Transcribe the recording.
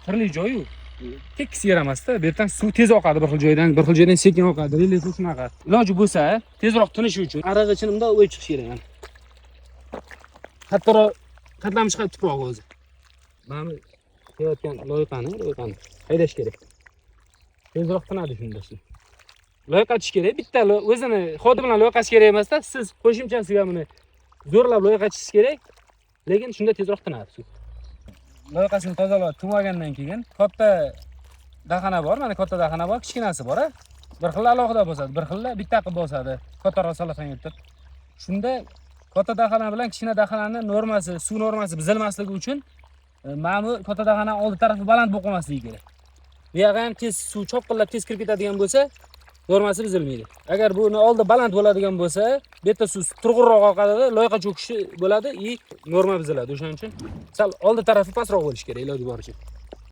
Qirli joyu tekis yer emasda, bu yerdan suv tez oqadi bir xil joydan, bir xil joydan sekin oqadi. Relyefi shunaqa. Iloji bo'lsa, tezroq tinishi uchun arig'i ichini bundoq o'yib chiqish kerak mana. Qattiqroq qatlami chiqadi tuproq o'zi. Mana bu kelayotgan loyqani haydash kerak. Tezroq tinadi shunda suv. Loyqatish kerak. Bitta o'zini xodi bilan loyqatish kerak emasda, siz qo'shimchasiga buni zo'rlab loyqatishingiz kerak. Lekin shunda tezroq tinadi suv. Loyqasini tozalab tug'magandan keyin katta dahana bor, mana katta dahana bor, kichkinasi bor, a? Bir xil alohida bosadi, bir xil bitta qilib bosadi. Kattaroq salafanga turib. Shunda katta dahana bilan kichkina dahanani normasi, suv normasi buzilmasligi uchun mana bu katta dahana oldi tarafi baland bo'lib qolmasligi kerak. Bu yog'i ham tez suv chopqillab tez kirib ketadigan bo'lsa, normasi buzilmaydi. Agar buni oldi baland bo'ladigan bo'lsa, bu yerda suv turg'unroq oqadi, loyqa cho'kishi bo'ladi и norma buziladi. O'shaning uchun sal oldi tarafi pastroq bo'lishi kerak iloji boricha.